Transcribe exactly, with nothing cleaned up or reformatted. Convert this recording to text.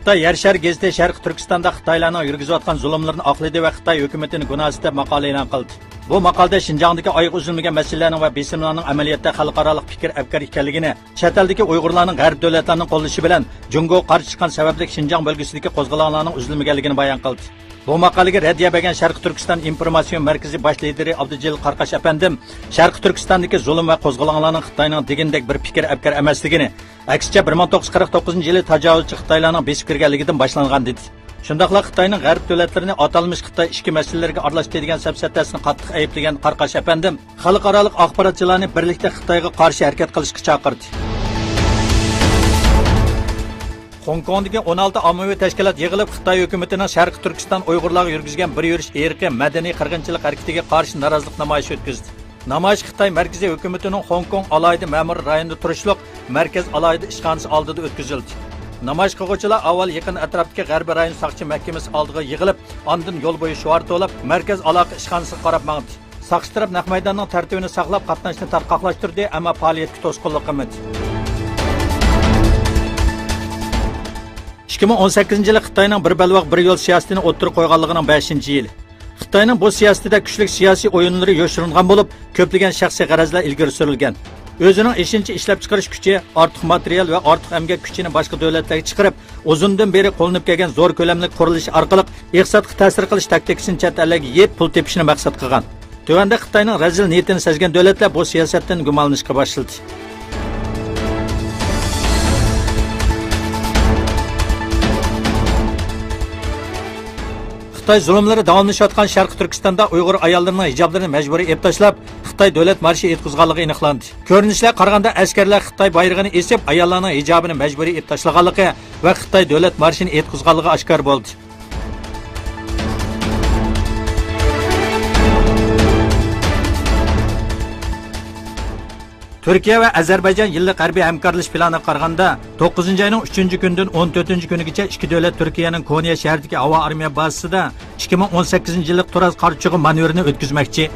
خىتاي يەر شارى گېزىتى شەرقىي تۈركىستاندا خىتايلارنىڭ يۈرگۈزۈۋاتقان زۇلۇملىرىنى ئاقلىدى ۋە خىتاي ھۆكۈمىتىنى گۇناھسىز دەپ ماقالە ئېلان قىلدى. بۇ ماقالىدە شىنجاڭدىكى ئايىغى ئۈزۈلمىگەن مەسىلىلەرنىڭ ۋە بېسىملارنىڭ ئەمەلىيەتتە خەلقئارالىق پىكىر ئەپكار ئىكەنلىكىنى، چەت ئەلدىكى ئۇيغۇرلارنىڭ غەرب دۆلەتلەرنىڭ قوللىشى بىلەن جۇڭگوغا قارشى چىققان سەۋەبلىك شىنجاڭ بۆلگىسىدىكى قوزغىلاڭلارنىڭ ئۈزۈلمىگەنلىكىنى بايان قىلدى. بۇ ماقالىگە رەددىيە بەرگەن شەرقىي تۈركىستان ئىنفورماتسىيون مەركىزى باش لىدىرى ئابدۇجېلىل قاراقاش ئەپەندىم شەرقىي تۈركىستاندىكى زۇلۇم ۋە قوزغىلاڭلارنىڭ خىتاينىڭ دېگىنىدەك بىر پىكىر ئەپكار ئەمەسلىكىنى، ئەكسىچە، بىر مىڭ توققۇز يۈز قىرىق توققۇزىنچى يىلى تاجاۋۇزچى خىتايلارنىڭ بېسىپ كىرگەنلىكىدىن باشلانغان دېدى. شۇنداقلا خىتاينىڭ غەرب دۆلەتلىرىنى ئاتالمىش خىتاي ئىچكى مەسىلىلىرىگە ئارىلاشتى دېگەن سەپسەتەسىنى قاتتىق ئەيىبلىگەن قاراقاش ئەپەندىم، خەلقئارالىق ئاخباراتچىلارنى بىرلىكتە خىتايغا قارشى ھەرىكەت قىلىشقا چاقىردى. خوڭكوڭدىكى ئون ئالتە ئاممىۋى تەشكىلات يىغىلىپ، خىتاي ھۆكۈمىتىنىڭ شەرقىي تۈركىستان ئۇيغۇرلارغا يۈرگۈزگەن بىر يۈرۈش ئىرقىي، مەدەنىي قىرغىنچىلىق ھەرىكىتىگە قارشى نارازىلىق نامايىشى ئۆتكۈزدى. نامايىش خىتاي مەركىزىي ھۆكۈمىتىنىڭ خوڭكوڭ ئالاھىدە مەمۇرىي رايونىدا تۇرۇشلۇق مەركەز ئالاھىدە ئىشخانىسى ئالدىدا ئۆتكۈزۈلدى. نامايىش قىلغۇچىلار ئاۋۋال يېقىن ئەتراپتىكى غەربىي رايون ساقچى مەھكىمىسى ئالدىغا يىغىلىپ، ئاندىن يول بويى شوئار توۋلاپ، مەركەز ئالاقە ئىشخانىسىغا قاراپ ماڭدى. ساقچى تەرەپ نەق مەيداننىڭ تەرتىپىنى ساقلاپ، قاتناشنى تارقاقلاشتۇردى، ئەمما پائالىيەتكە توسقۇنلۇق قىلمىدى. ئىككى مىڭ ئون سەككىزىنچى يىلى خىتاينىڭ بىر بەلباغ، بىر يول سىياسىتىنى ئوتتۇرىغا قويغانلىقىنىڭ بەشىنچى يىلى. خىتاينىڭ بۇ سىياسىتىدە كۈچلۈك سىياسىي ئويۇنلىرى يوشۇرۇنغان بولۇپ، كۆپلىگەن شەخسىي غەرەزلەر ئىلگىرى سۈرۈلگەن. ئۆزىنىڭ ئېشىنچا ئىشلەپچىقىرىش كۈچى، ئارتۇق ماتېرىيال ۋە ئارتۇق ئەمگەك كۈچىنى باشقا دۆلەتلەرگە چىقىرىپ، ئۇزۇندىن بېرى قوللىنىپ كەلگەن زور كۆلەملىك قۇرۇلۇش ئارقىلىق ئىقتىسادقا تەسىر قىلىش تاكتىكىسىنى چەت ئەللەرگە يېيىپ، پۇل تېپىشنى مەقسەت قىلغان. تۆۋەندە خىتاينىڭ رەزىل نىيىتىنى سەزگەن دۆلەتلەر بۇ سىياسەتتىن گۇمانلىنىشقا باشلىدى. خىتاي زۇلۇملىرى داۋاملىشىۋاتقان شەرقىي تۈركىستاندا ئۇيغۇر ئاياللىرىنىڭ ھىجابلىرىنى مەجبۇرىي ئېلىپ تاشلاپ، خىتاي دۆلەت مارشى ئېيتقۇزغانلىقى ئېنىقلاندى. كۆرۈنۈشلەرگە قارىغاندا، ئەسكەرلەر خىتاي بايرىقىنى ئېسىپ، ئاياللارنىڭ ھىجابىنى مەجبۇرىي ئېلىپ تاشلىغانلىقى ۋە خىتاي دۆلەت مارشىنى ئېيتقۇزغانلىقى ئاشكارا بولدى. تۈركىيە ۋە ئەزەربەيجان يىللىق ھەربىي ھەمكارلىشىش پىلانىغا قارىغاندا، توققۇزىنچى ئاينىڭ ئۈچىنچى كۈنىدىن ئون تۆتىنچى كۈنىگىچە ئىككى دۆلەت تۈركىيەنىڭ كونيا شەھىرىدىكى ھاۋا ئارمىيە بازىسىدا ئىككى مىڭ ئون سەككىزىنچى يىللىق تۇراز قار چىغى مانېۋىرىنى ئۆتكۈزمەكچى.